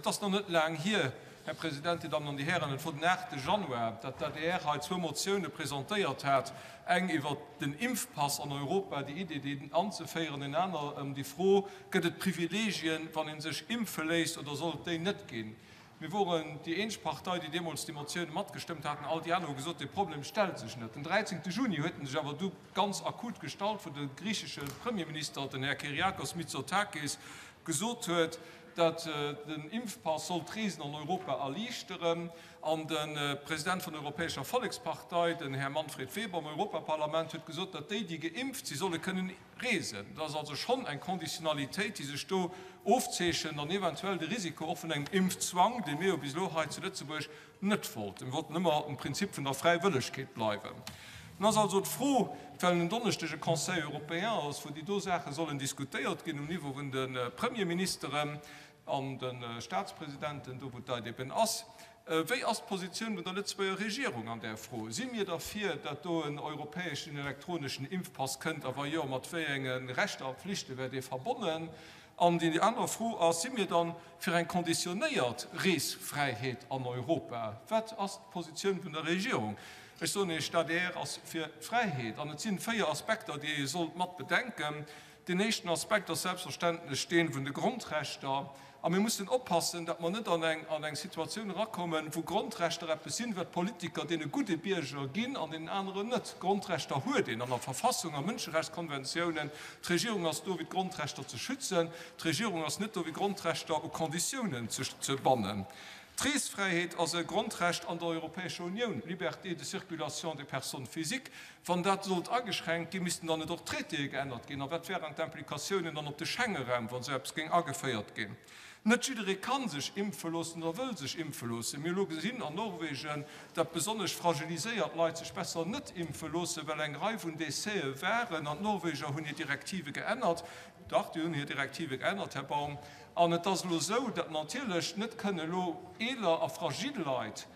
Et ass nach net laang hier, Här President, Dir Dammen an Dir Hären, et wor den 8 Januar, dat d'ADR hei zwou Motioune presentéiert hat, eng iwwert den Impfpass an Europa, déi Idee, deen anzeféieren, en aner ëm déi Fro, Gëtt et Privilegien, wann ee sech impfe léisst, oder soll et déi net ginn? Mir woren déi eenzeg Partei, déi deemools déi Motioun matgestëmmt haten. All déi aner hu gesot, dee Problem stellt sech net. Den 13. Juni huet en sech awer du ganz akut gestallt, wou de griichesche Premierminister, den Här Kyriakos Mitsotakis, gesot huet, datt den Impfpass soll d'Reesen an Europa erliichteren. An de President vun der Europäescher Vollekspartei, den Här Manfred Weber am Europaparlament, huet gesot, datt déi, déi geimpft si, solle kënnen Reesen. Dat ass also schonn eng Conditionnalitéit, déi sech do ofzeechent an eventuell de Risiko och vun engem Impfzwang, dee mir jo bis elo hei zu Lëtzebuerg net wollten. Mir wollten ëmmer um Prinzip vun der Fräiwëllegkeet bleiwen. Dann ass also d'Fro, well en Donneschdeg e Conseil européen ass, wou déi do Saache sollen diskutéiert ginn um Niveau vun de Premierministeren, An de Statspresidenten, do wou d'Leit eben ass. Wéi ass d'Positioun vun der Lëtzebuerger Regierung an där Fro? Si mir derfir, datt do en europäeschen elektroneschen Impfpass kënnt, a wa jo, mat wéi enge Rechter a Pflichte wär dee verbonnen? An déi aner Fro ass, Si mir dann fir eng konditionéiert Reesfräiheet an Europa? Wat ass d'Positioun vun der Regierung? Ech soen Iech, d'ADR ass fir d'Fräiheet. An et si 4 Aspekter, déi ee sollt mat bedenken. Deen éischten Aspekt ass selbstverständlech dee vun de Grondrechter. A mir mussen oppassen, datt mer net an eng an eng Situatioun erakommen, wou Grondrechter eppes sinn, wat d'Politiker deene gudde Bierger ginn an deenen aneren net. Grondrechter huet een an der Verfassung, a Mënscherechtskonventiounen. D'Regierung ass do, fir d'Grondrechter ze schützen. D'Regierung ass net do, fir Grondrechter u Konditiounen ze bannen. D'Reesfräiheet ass e Grondrecht an der Europäescher Unioun, Liberté de circulation des personnes physiques. Wann dat sollt ageschränkt ginn, missten dann net och d'Traitéë geännert ginn? A wat wären d'Implikatiounen dann op de Schengeraum, wann esou eppes géing ageféiert ginn? Net jidderee ka sech impfe loossen oder wëll sech impfe loossen. Mir hu lo gesinn an Norwegen, datt besonnesch fragiliséiert Leit sech besser net impfe loossen, well eng Rei vun Décèse waren. An d'Norweger hunn hir Direktive geännert. Dach, déi hunn hir Direktive geännert, Här Baum. An et ass elo esou, datt natierlech net kënne elo eeler a fragil Leit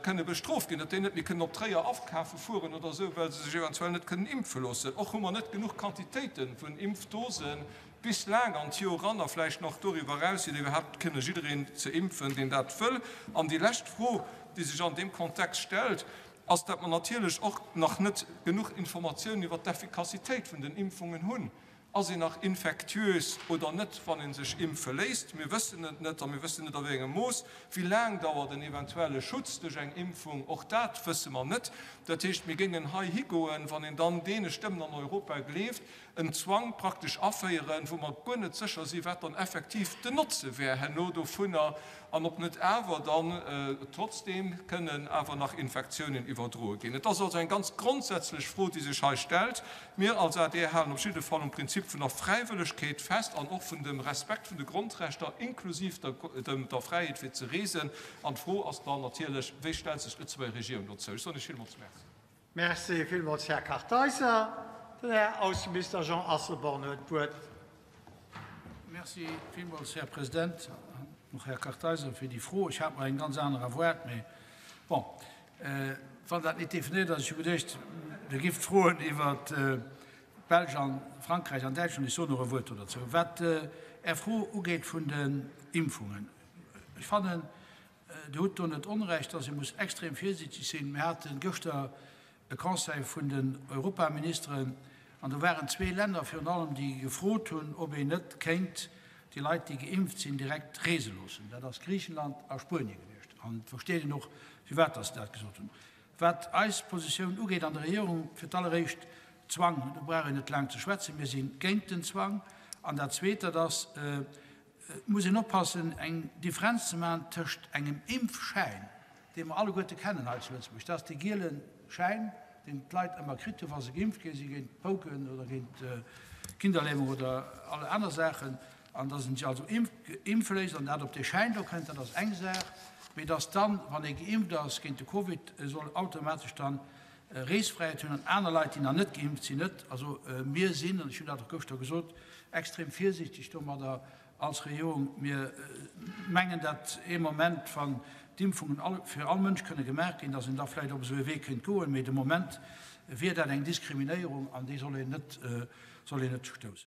kënne bestrooft ginn, datt déi net méi kënnen op Tréier afkafe fueren oder esou, well se sech eventuell net kënnen impfe loossen. Och hu mer net genuch Quantitéite vun Impfdosen bis laang an d'Joer eran a vläicht nach doriwwer eraus, fir iwwerhaapt kënne jiddereen ze impfen, deen dat wëll. An déi lescht Fro, déi sech an deem Kontext stellt, ass, datt mer natierlech och nach net genuch Informatiounen iwwert d'Effikassitéit vun den Impfungen hunn. Ass een nach infektiös oder net, wann ee sech impfe léisst? Mir wëssen et net a mir wëssen net a wéi engem Mooss. Wéi laang dauert en eventuelle Schutz duerch eng Impfung? Och dat wësse mer net. Dat heescht, mir géingen hei higoen, wann een dann deene Stëmmen an Europa gleeft, en Zwang praktesch aféieren, wou mer guer net sécher sinn, wat dann effektiv den Notze wär herno dovunner an ob net awer dann trotzdeem kënnen awer nach Infektiounen iwwerdroe ginn. Et ass also eng ganz grondsätzlech Fro, déi sech hei stellt. Mir als adr halen op jidde Fall um Prinzip vun der Fräiwëllegkeet fest an och vun dem Respekt vun de Grondrechter, inklusiv der Fräiheet fir ze reesen. An d'Fro ass dann natierlech, Wéi stellt sech d'Lëtzebuerger Regierung dozou? Ech soen Iech villmools Merci. Merci villmools, Här Kartheiser. Den Här Ausseminister Jean Asselborn huet d'Wuert. Merci villmools, Här President, an och Här Kartheiser fir déi Fro. Ech hat mer eng ganz aner erwaart, mee bon, wann dat net definéiert ass. Ech hu geduecht, Der gifft froen iwwert d'Belsch an Frankräich an Däitschland. Ech soen och e Wuert do derzou. Wat Är Fro ugeet vun den Impfungen, ech fannen, Dir hutt do net Onrecht, dass ee muss extrem virsiichteg sinn. Mir hate gëschter e Conseil vun den Europaministeren an do waren zwee Länner virun allem, déi gefrot hunn, ob een net kéint déi Leit, déi geimpft sinn, direkt reese loossen. Dat ass Griichenland a Spuenie gewiescht. An et versteet een och, firwat dass se dat gesot hunn. Wat eis Positioun ugeet an der Regierung, fir d'alleréischt Zwang, do brauch een net laang ze schwätzen, mir si géint den Zwang. An dat Zweet, dat ass, Et muss een oppassen, eng Differenz ze maachen tëscht engem Impfschäin, dee mer alleguerte kennen hei zu Lëtzebuerg, dat ass dee giele Schäin, deen d'Leit ëmmer kritt hunn, wa se geimpft gi si géint d'Pouken oder géint d'Kinderlämung oder all aner Saachen, an dass een sech also impfe léisst an dat op dee Schäin do kënnt, dat ass eng Saach, mee dass dann, wann ee geimpft ass géint de Covid, soll automatesch dann Reesfräiheet hunn an aner Leit, déi nach net geimpft sinn, net. Also mir sinn, an ech hunn dat och gëschter gesot, extrem virsiichteg domadder als Regierung. Mir mengen, datt ee Moment, wann d'Impfungen fir all Mënsch kënne gemaach ginn, datt een da vläicht op esou ee Wee kéint goen. Mee de Moment wier dat eng Diskriminéierung an déi soll een net, soll een net stoussen.